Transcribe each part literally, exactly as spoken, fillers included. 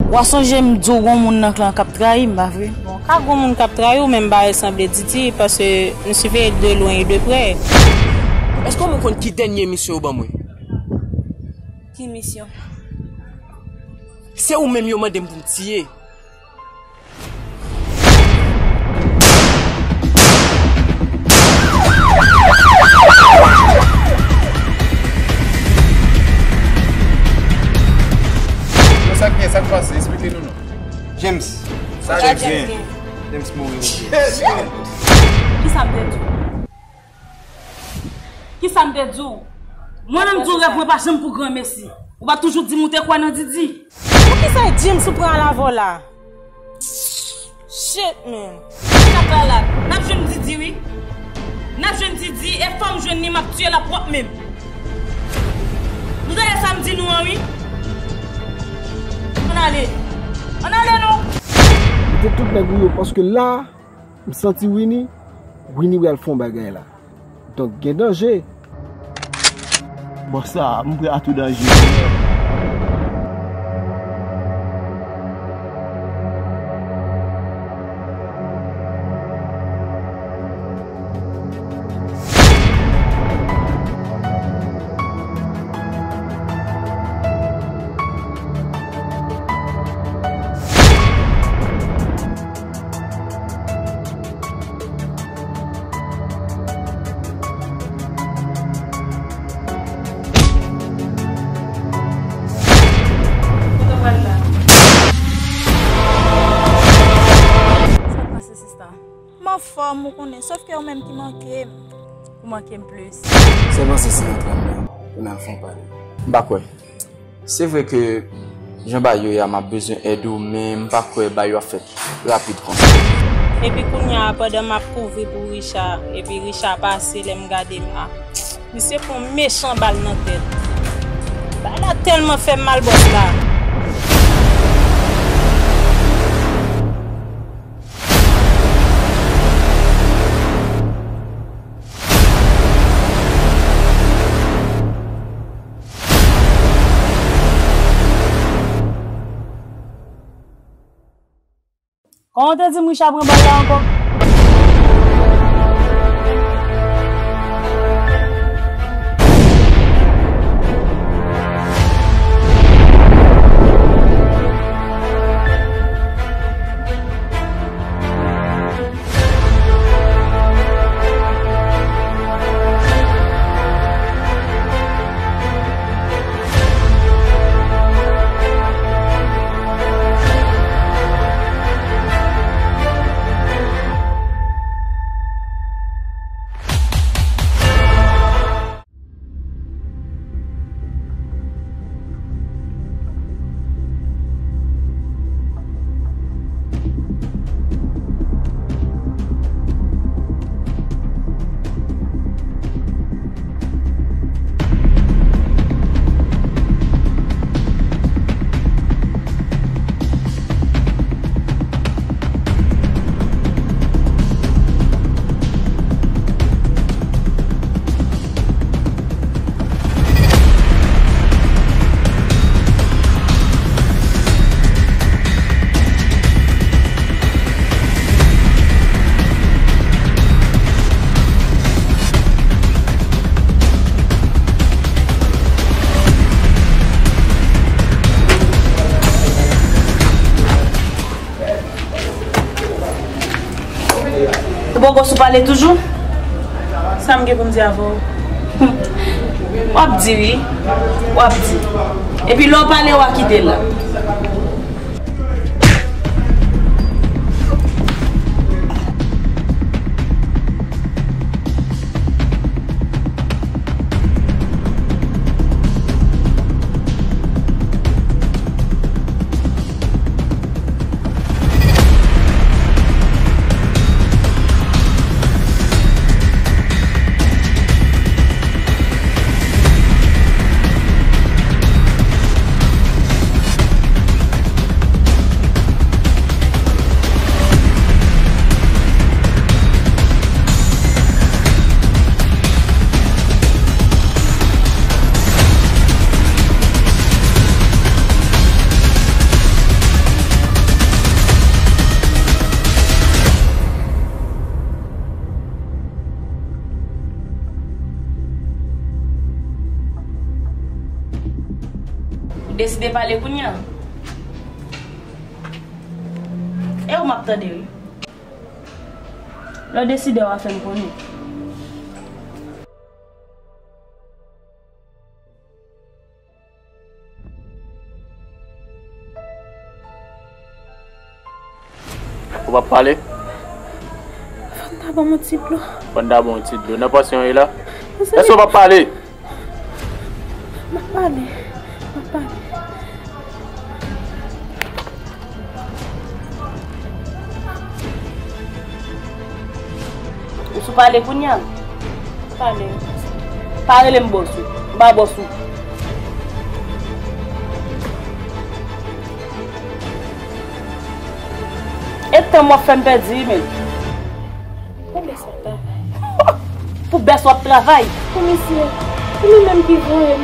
W a sonje m di w gon moun nan klan k ap trayi m, pa vre? Bon, ka gon moun k ap trayi w, men m pa resanble Didi, paske m siveye de lwen e de prè. Èske w konn ki dènye misyon yo ban mwen? Ki misyon? Se ou menm yo mande m pou m tiye. Yo, sa k gen, sa k pase? Esplike nou non. James. Sa James gen? James mouri, ok. Kisa m te di w? Kisa m te di w? Mwen menm di w rèv mwen pa janm pou granmesi. Ou pa toujou di m ou te kwè nan Didi? Poukisa e James ou pran al avè w la? Shit, man. Sa pa la. N ap jwenn Didi, wi. N ap jwenn Didi, e fò m jwenn li, m ap tiye l a pwòp men m. Nou tande sa m di nou an, wi. Ann ale. Ann ale, non. Mete tout nèg ou yo, paske la, m santi Winnie, Winnie pral fè yon bagay la. Donk, gen danje. Bòs la, m prè a tou danje. Kote w pral la? Sa k pase, sista? M anfòm, ou konnen, sòf ke ou menm ki manke m. Ou manke m plis. Sèlman se si nan tranm nan pou n al fè yon pale. M pa kwè. Se vre ke jan bagay yo ye a, m ap bezwen èd ou, men m pa kwè bagay yo ap fèt rapid konsa. Epi kounye a, pandan m ap kouvri pou Richard, epi Richard pase, lè m gade m a, misye pran mechan bal nan tèt. Bagay la tèlman fè m mal, bòs la. Kòman w te di m Richard pran bal la ankò? Ou poko sou pale toujou? Sa m gen pou m di avè w? W ap di wi. W ap di. Epi lè w pale, w a kite l la. Deside pale kounye a. E ou m ap tande, wi. Lè w deside, w a fè m konnen. Ou p ap pale? Fò n ta ban m yon ti dlo. Fò n ta ban w yon ti dlo. Nan pansyon w ye la? Èske w p ap pale? M ap pale. M ap pale. Ou sou pale kounye a? Pale. Pa rele m bòs ou. M pa bòs ou. E tan m w ap fè m pèdi, wi, men. Pou bès w ap travay. Pou bès w ap travay? Pou misye. Pou li menm ki voye m.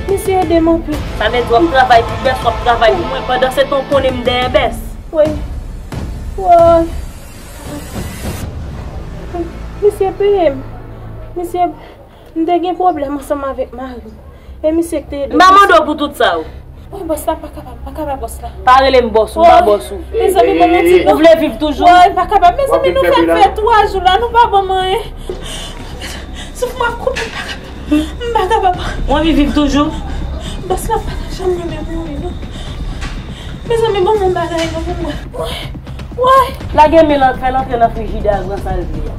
Misye ede m anpil. Sa vle di w ap travay pou bès, w ap travay pou mwen, pandan se tan w konnen m dèyè bès. Wi. Woy. Misye peye m. Misye, m te gen pwoblèm ansanm avèk mari m. E misye ki te ede m. M pa mande w pou tout sa, wi. Woy, bòs la pa kapab, pa kapab, bòs la. Pa rele m bòs ou, m pa bòs ou. Mezanmi, ban m yon ti... Ou vle viv toujou? Woy, pa kapab. Mezanmi, nou fèk fè twa jou la, nou pa ban m anyen. Souf mwen ap koupe, m pa kapab. M pa kapab. Ou anvi viv toujou? Bòs la pa ta janm renmen mouri, non. Mezanmi, ban m yon bagay, non, pou mwen. Woy, woy. Lage men l, fè l antre nan frijidè a, gran sa l vle a.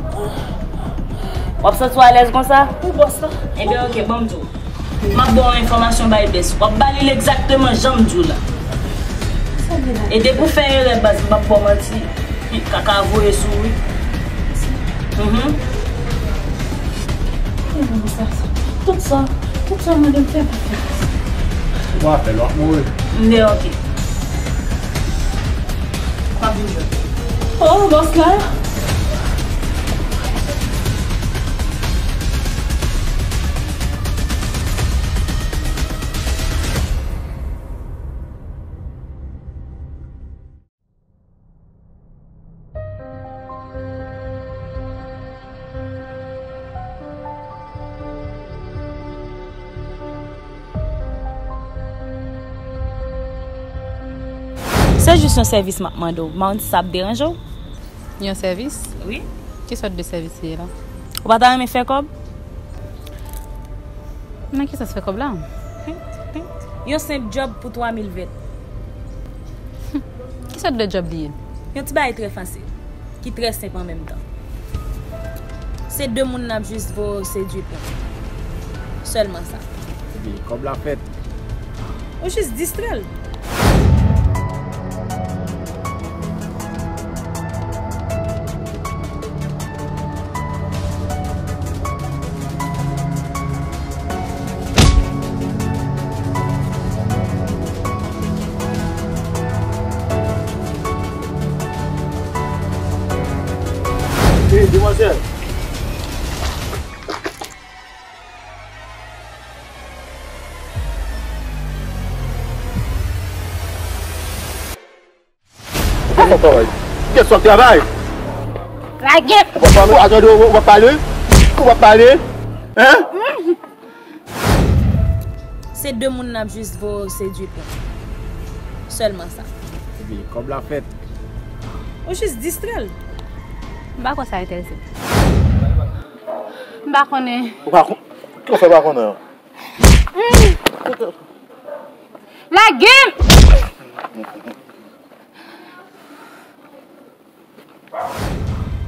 W ap santi w alèz konsa? Wi, bòs la. Ebyen, oke, ban m di w. M ap ba w enfòmasyon bay bès. W ap ba li l egzakteman jan m di w la. E depi w fè erè, baz, m p ap ba w manti. Kaka voye sou ou, wi. Mhm. Tout sa, tout sa, tout sa w mande m fè, m ap fè. Ou pa fè l, w ap mouri. M deyò, oke. M ap vin jwenn ou. Oh, bòs la. Se jis yon sèvis m ap mande w. M pa konn si sa ap deranje w. Yon sèvis? Wi. Ki sòt de sèvis li ye la? Ou pa ta renmen fè kòb? Nan ki sans fè kòb la? Yon senp djòb pou twa mil vèt. Ki sòt de djòb li ye? Yon ti bagay trè fasil, ki trè senp an menm tan. Se de moun n ap jis voye w sedui pou m. Sèlman sa. Epi, kòb la fèt. Ou jis distrè l. Hey, demwazèl! Kèt sa w ap travay? Kèt sa w ap travay? Lage! W ap pale? Atande, w ap pale? Ou p ap pale? Hein? Se de moun n ap jis voye w sedui pou m. Sèlman sa. Epi, kòb la fèt. Ou jis distrè l. M pa konn sa enterese m. M pa konnen. Ou pa kon-, kisa w fè pa konnen an? Lage!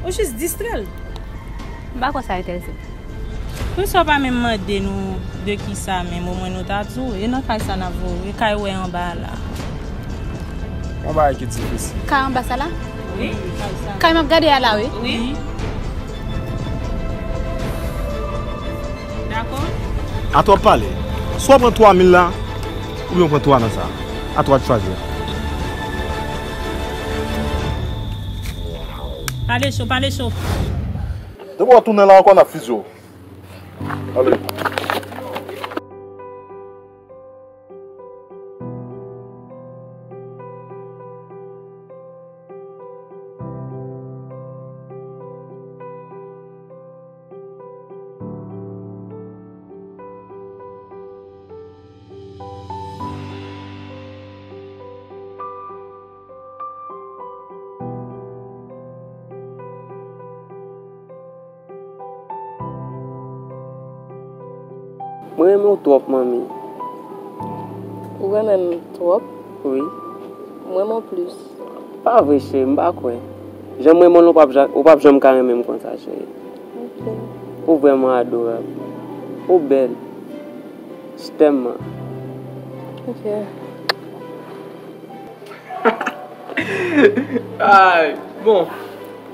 Ou jis distrè l. M pa kwè sa enterese m. Poukisa w pa menm mande nou de kisa menm, omwen nou ta di w, e nan kay sa n ap voye, kay ou wè anba a la. Yon bagay ki difisil. Kay anba sa la? Wi, kay sa. Kay m ap gade a la, wi. Wi. Dakò. Atò w ap pale. Swa w pran twa mil la, oubyen w pran twa nan sa. Atò w ap chwazi. Pale cho, pale cho. Depi w tounen la ankò, n ap fizye w. Ale. Mwen renmen w twòp, manmi. Ou renmen m twòp? Wi. M renmen w plis. Pa vre, cheri, m pa kwè. Jan m renmen w lan, w p ap ja- w p ap janm ka renmen m konsa, cheri. Ok. Ou vrèman adorab. Ou bèl. Je t'aime, man. Ok. Ay, bon.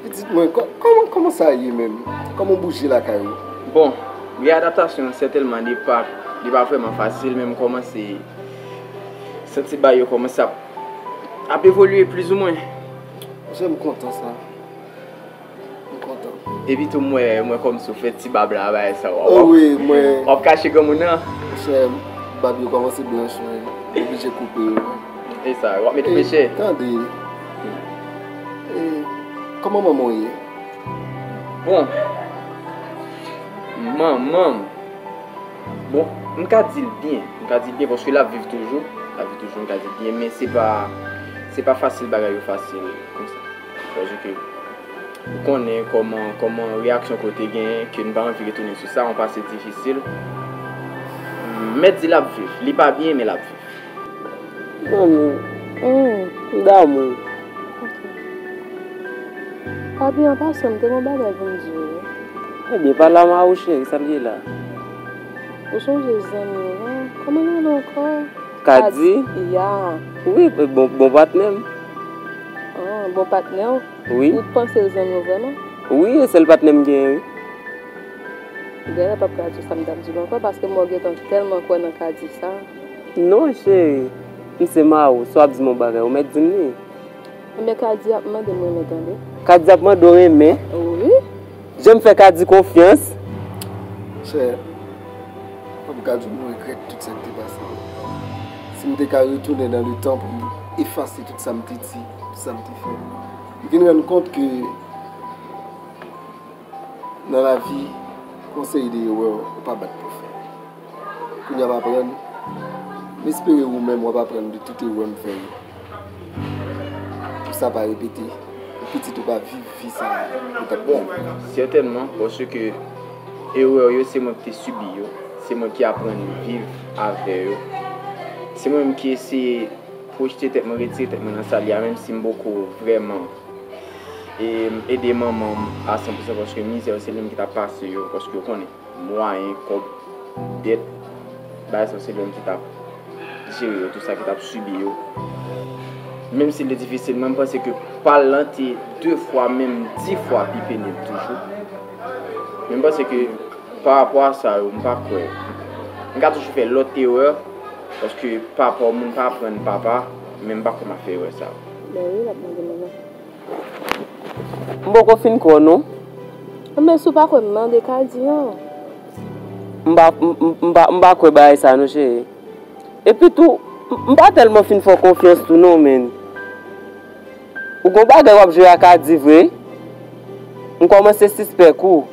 Pitit mwen, kò- kòman, kòman sa ye menm? Kòman w bouje lakay ou? Bon, readaptasyon an sètèlman li pa, li pa vrèman fasil, men m kòmanse santi bagay yo kòmanse ap, ap evolye plizoumwen. Monchè, m kontan sa. M kontan. Epi tou m wè, m wè kòmsi w fè ti bab la, bagay sa w ap. Oh wi, mwen. W ap kache granmoun nan. Monchè, bab yo kòmanse blanch, mwen oblije koupe yo. E sa, w ap met fre chè. Tande. E, kòman manman w ye? Bon. Manman m. Bon, m ka di l byen. M ka di l byen paske l ap viv toujou. L ap viv toujou, m ka di l byen. Men se pa, se pa fasil bagay yo fasil konsa. Paske ou konnen kòman, kòman reyaksyon ke w te genyen, ke n pa anvi retounen sou sa, yon pase difisil. Mèt di l ap viv. Li pa byen, men l ap viv. Manmi, Hmm. m damou. Papi, an pasan, m te gen yon bagay pou m di w, wi. Ebyen, pale a mari w, cheri, sa l ye la? Ou sonje zanmi w lan? Kòman l rele ankò? Kadi? Ya. Wi, bon, bon patnè m. Ah, bon patnè w? Wi. Ou panse l zanmi w vrèman? Wi, e sèl patnè m genyen, wi. Dayè, l p ap ka di w sa m t ap di w ankò, paske m wè w gentan tèlman kwè nan Kadi sa. Non, cheri. M se mari w, si w ap di m yon bagay, ou mèt di m li. Enben, Kadi ap mande m renmen, tande. Kadi ap mande w renmen? Wi. Jan m fè Kadi konfyans? Chè, m ap ka di w m regrèt tout sa ki te pase. Si m te ka retounen nan letan pou m efase tout sa m te di, tout sa m te fè, m vin rann kont ke nan lavi, konsèy de erè, ou pa bat pou fè. Kounye a m aprann, m espere ou menm w ap aprann de tout erè m fè yo. Pou sa pa repete, pou pitit ou pa viv vi sa a ou t ap viv. Sètènman, paske erè yo, se mwen ki te sibi yo, se mwen ki aprann viv avè yo. Se mwen menm ki eseye pwojte tèt mwen, retire tèt mwen nan sa l ye a, menm si m poko vrèman e, ede manman m a san pousan, paske mizè yo, se li menm ki t ap pase yo, paske w konnen. Mwayen, kòb, dèt, bagay sa yo se li menm ki t ap jere yo, tout sa ki t ap sibi yo. Menm si li difisil, mwen m panse ke pa l lan te de fwa, menm di fwa pi penib toujou. Men m panse ke pa rapò a sa yo, m pa kwè. M ka toujou fè lòt erè, paske papa, moun pa aprann papa, men m pa kwè m ap fè erè sa yo. Ben wi, l ap mande manman. M poko fin kwè w non. Men si w pa kwè m, mande Kadi an. M pa, m, m, m pa, m pa kwè bagay sa non, cheri. Epi tou, m, m pa tèlman fin fè w konfyans tou non, menn. Ou gon bagay w ap jwe ak Kadi vre. M kòmanse sispèk ou.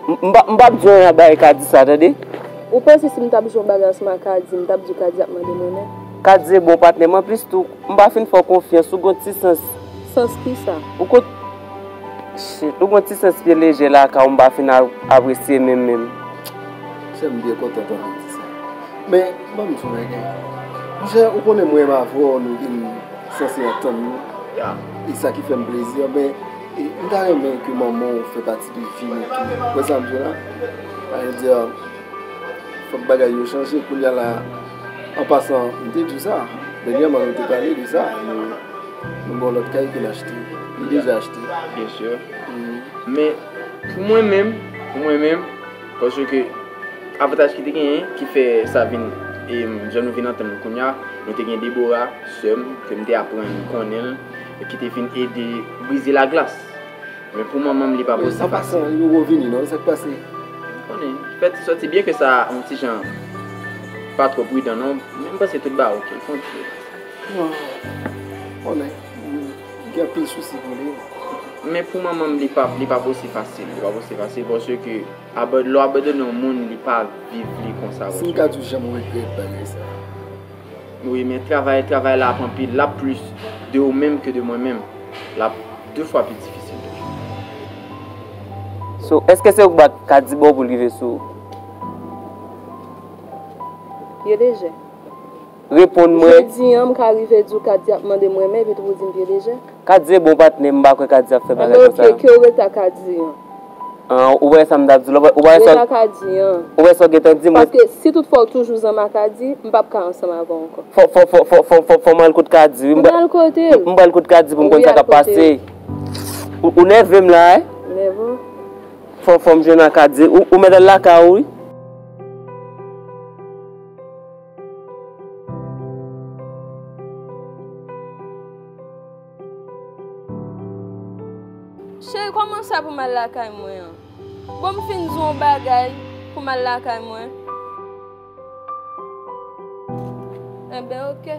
M, m pa, m p ap di w anyen bay Kadi sa, tande. Ou panse si m t ap jwe yon bagay ansanm ak Kadi, m t ap di Kadi ap mande m renmen? Kadi se bon patnè m, anplis tou, m pa fin fè w konfyans, ou gon ti sans. Sans ki sa? Ou gon, shit, ou gon ti sans pye lejè lakay ou, m pa fin a-, apresye menm menm. Chè, m byen kontan tande w di sa. Men, ban m di w yon bagay. Monchè, ou konnen mwen menm avè w, nou vin sanse antann nou. E sa ki fè m plezi, men e, m ta renmen ke manman w fè pati de vi nou tou. Ou wè sa m di w la? Sa vle di, fòk bagay yo chanje. Kounye a la, an pasan, m te di w sa. Dènyèman, nou te pale de sa. Nou, nou gen yon lòt kay ke n achte. Nou deja achte. Byen si. Men, pou mwen menm, pou mwen menm, paske avantaj ki te genyen, ki fè sa vin, e, jan nou vin antann nou kounye a, nou te gen Debora, sè m, ke m te aprann konnen l, e ki te vin ede brize laglas. Men pou manman m, li pa posib fasil. An pasan, li poko vini non, sa k pase? Konnen, fè ti sòti, byen ke sa, yon ti jan, pa twò pridan non, men m panse tout bagay oke, l kontinye. Non, konnen, m gen anpil sousi pou li. Men pou manman m, li pa, li pa posib fasil, li pa posib fasil, paske aba-, lè w abandone yon moun, li pa viv li konsa. Si m ka di w, janm regrèt bagay sa. Wi, men travay, travay la ap anpil, l ap plis de ou menm ke de mwen menm. L ap de fwa pi difisil toujou. So, èske se ou k bat Kadi bò pou l rive sou ou? Pye lejè. Reponn mwen. Jodi an, m ka rive di w Kadi ap mande m renmen, epi tou pou di m pye lejè. Kadi se bon patnè, m pa kwè Kadi ap fè bagay konsa. Enben, oke, ke w rete ak Kadi an? An, ou wè sa m t ap di w la, ou wè sa. Rete ak Kadi an. Ou wè sa w gentan di m. Paske si tout fwa w toujou zanmi ak Kadi, m p ap ka ansanm avè w ankò. Fò, fò, fò, fò, fò, fò, fò m al kot Kadi, wi. M pral, al kote l. M pral kot Kadi pou m konn sa k ap pase. Ou, ou nève m la, wi. Nève w? Fò, fò m jwenn ak Kadi. Ou, ou mèt al lakay ou, wi. Cheri, kòman sa pou m al lakay mwen an? Bon, m fin di w yon bagay pou m al lakay mwen. Enben, oke.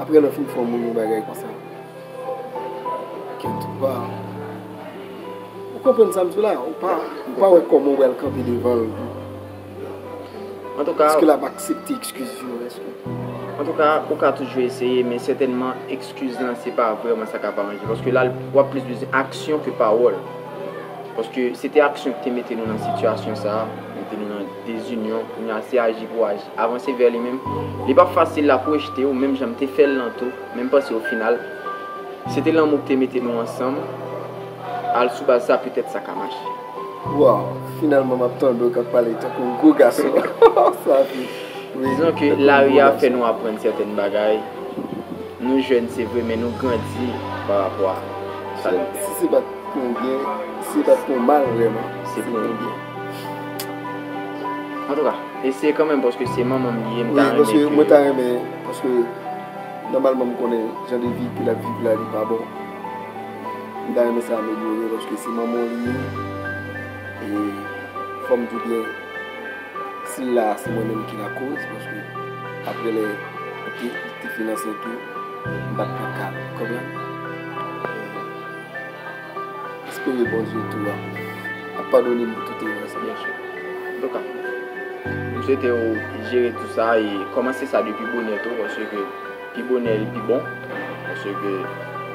Apre lè w fin fè yon moun yon bagay konsa, kèt ou pa. Ou konprann sa m di w la? Ou pa, ou pa wè kòman w pral kanpe devan l. Antouka, èske l ap aksepte ekskiz yo? Èske? Antouka, ou ka toujou eseye, men sètènman, ekskiz lan, se pa vrèman sa k ap aranje. Paske la, w ap plis bezwen aksyon ke pawòl. Paske se te aksyon ki te mete nou nan sitiyasyon sa a, mete nou nan dezinyon, kounye a se aji pou aji, avanse vè li menm. Li p ap fasil, l ap rejte w, menm jan m te fè l lan tou, men m panse o final, se te lanmou ki te mete nou ansanm, al sou baz sa, petèt sa ka mache. Waw, finalman m ap tande w k ap pale tankou yon gwo gason. Sa fi. Dizon ke lari a fè nou aprann sètèn bagay. Nou jèn, se vre, men nou grandi pa rapò a sa nou fè. Si se pa t pou yon byen, si se pa t pou yon mal, vrèman, se pou yon byen. Antouka, eseye kanmenm, paske se manman m li ye, m ta renmen ke. Wi, paske mwen ta renmen, paske nòmalman m konnen jan de vi ke l ap viv la, li pa bon. M ta renmen sa amelyore, paske se manman w li ye. E fò m di w byen, si l la, se mwen menm ki lakoz, paske apre lè li te, li te fin ansent tou, m pa t pran ka l, konprann? Espere Bondye tou ap, ap padone m pou tout erè sa. Byen si. Antouka, m swete w jere tou sa e kòmanse sa depi bonè tou, paske pi bonè li pi bon. Paske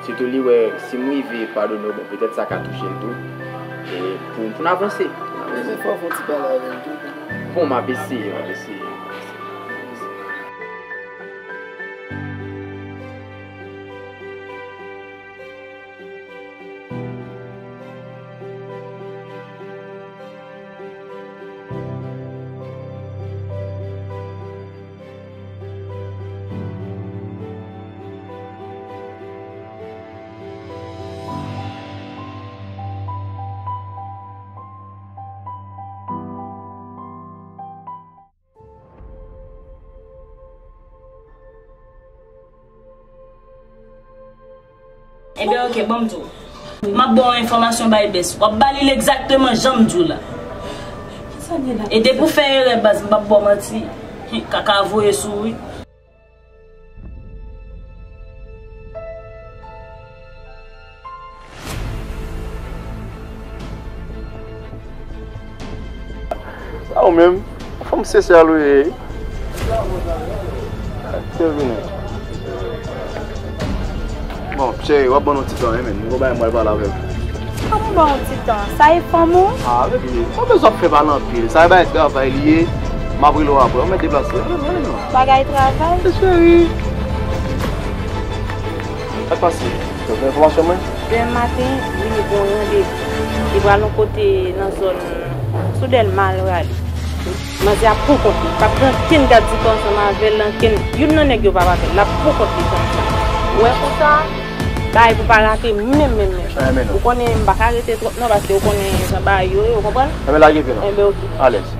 sitou li wè si m rive padone w, bon, petèt sa ka touche l tou. E pou, pou n avanse. Pou n avanse. Men fò w fè yon ti pale avè l tou. Bon, m ap eseye, m ap eseye, m ap eseye. Ebyen, oke, ban m di w. M ap ba w enfòmasyon bay bès. W ap ba li l egzakteman jan m di w la. E depi w fè erè, baz, m p ap ba w manti. Kaka voye sou ou, wi. Sa ou menm? Fanm Sesel ou ye? Kèl vini? Bon, cheri, w ap ban nou ti tan, wi, men. Mwen gon bagay mwen pral pale avè w. Kòman w ba w ti tan? Sa e fanm ou? Ah, baby, pa bezwen ap fè pale anpil. Sa e bagay travay li ye. M ap rele w apre. Ou mèt deplase. Bagay travay? Wi, cheri. Sa k pase? Ou gen enfòmasyon mwen? Demen maten, li gon randevou. Li pral yon kote nan zòn sou Dèlma l rale. Manzè ap poukont li. P ap gen ankenn gad di kò ansanm avè l, ankenn youn nan nèg yo p ap avè l. L ap poukont li konsa. Ou wè konsa, bagay pou pa rate menm, menm, menm. Ou konnen m pa ka rete twòp non, paske ou konnen jan bagay yo ye, ou konprann? Enben, lage pye nan. Enben, oke. Alèz.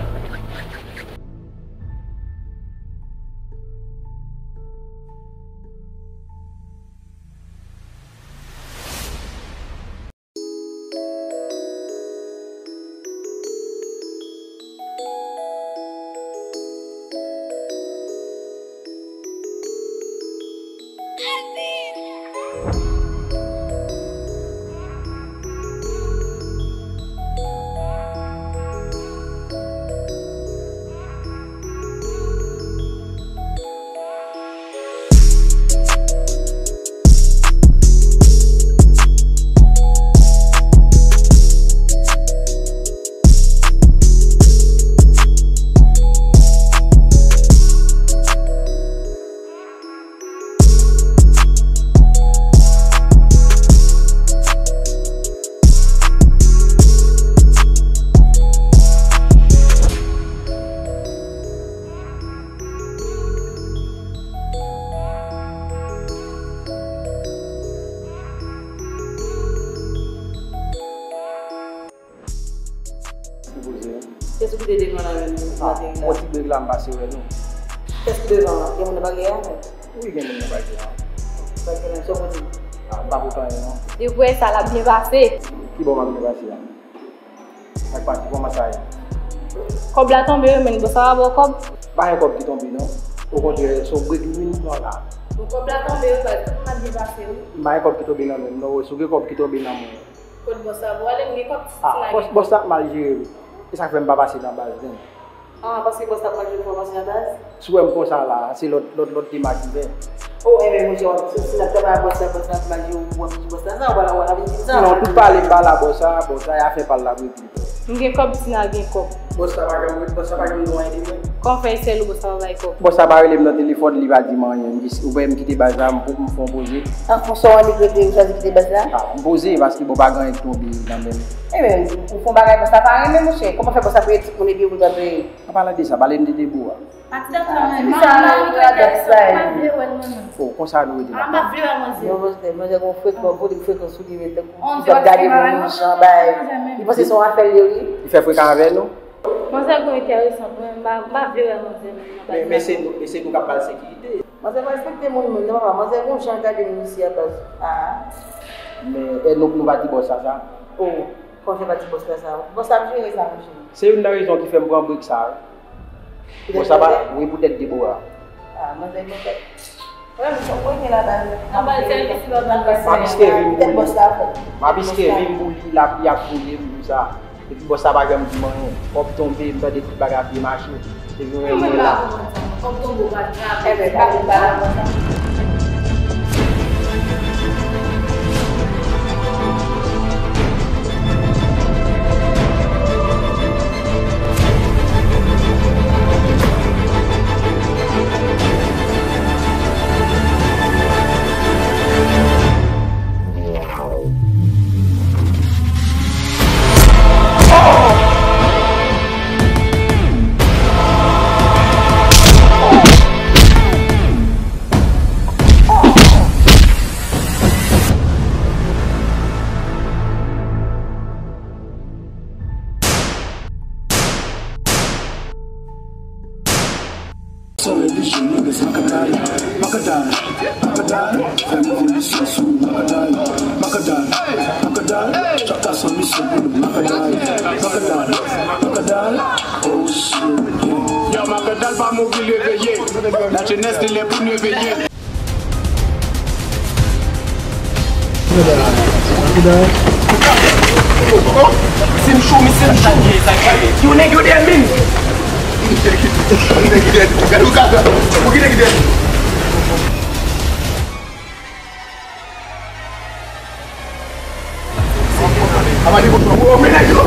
Te devan la menm, nou pa te la. Yon ti brèk la, m pase wè nou. Kès ki devan an? Gen moun nan bagay a menm? Wi, gen moun nan bagay a. Bagay la, sa w pou di? Ah, m pa pote anyen, non. Li kwè sa l ap byen pase. Ki bò m ap byen pase a? Ak pati, kòman sa ye? Kòb la tonbe, wi, men bòs la pa ba w kòb. Pa gen kòb ki tonbe, non. Okontrè, se yon brèk wi m pran la. Bon, kòb la tonbe, wi, baz, tout moun ap byen pase, wi. M pa gen kòb ki tonbe nan men m, non, wi, si w gen kòb ki tonbe nan men w. Kot bòs la, bon, ale, m gen kòb ti la. Ah, bòs, bòs la ap mal jere, wi. E sa k fè m pa pase nan baz, menm. Ah, paske bòs la ap mal jere enfòmasyon nan baz? Si w wè m konsa la, se lòt, lòt, lòt demach m fè. Oh, enben, monchè, w ap soti nan travay bòs la, bòs la ap mal jere, w ap di bòs la sa, w pa, w pa vin di m sa. Non, tout pale m pa la bòs la, bòs la, e afè pa l l ap regle. M gen kòb, Tina gen kòb. Bòs la pa janm, bòs la pa janm di w anyen de mwen. Kòman fè e sèl ou bòs la pa bay kòb? Bòs la pa rele m nan telefòn, li pa di m anyen. M di, ou wè m kite baz la, m pou m fè yon poze. An, pou sa w annik rete, ou chwazi kite baz la? Ah, m poze, paske bon, pa gen anyen k tonbe nan men m. Enben, ou fè yon bagay bòs la pa renmen, monchè. Kòman fè bòs la preye timoun epi ou pa preye? An palan de sa, pale m de Debora. Pati dakò, mwen. Mwen pa vle wè l, mwen menm. Oh, konsa nou rete la. Ah, m pa vle wè manzè. Non, manzè, manzè gon frekan, vo li frekan sou li, men tankou li ap gade moun jan bay. Li panse se yon afè l ye, wi. Li fè frekan avè nou? Manzè gon enteresan, mwen, m pa, m pa vle wè manzè menm nan bagay sa. Men, men se nou, men se nou k ap ba l sekirite. Manzè pa respekte moun menm, non, papa. Manzè gon jan gade moun isi a baz. Ah. Men, e nou, nou pa di bòs la sa? Oh. Kòman fè pati bòs la sa? Bòs la ap jere sa, monchè. Se youn nan rezon ki fè m pran brèk sa, wi. Bòs la pa, wi, poutèt Debora. Ah, manzè gen tèt. Wè, m konprann gen la baz. Anba l sèl ki si lòt nan baz. M ap riske vi m pou li. Tèt bòs la fò. M ap riske vi m pou li, lapli ap touye m, tout sa. Epi bòs la pa janm di m anyen. Kòb tonbe, m tande tout bagay ap demache. Epi mwen menm la. Kòb tonbe, ou pa di anyen. Enben, pa vin pale avè sa. Sou relijyon nègès Makadal, Makadal, Makadal, fè revolisyon sou Makadal, Makadal, Makadal, chak ta san misyon pou nou Makadal, Makadal, Makadal, oh shit, yeah. Yo, Makadal pa mouri, l reveye. La jeunesse, il est pour nous éveiller. Sim chou, mi sim chou. Yo nèg yo dèyè m. Gade ou gade. Ou ki nèg dèyè m. Ama di bonjou. Oh, men nèg yo.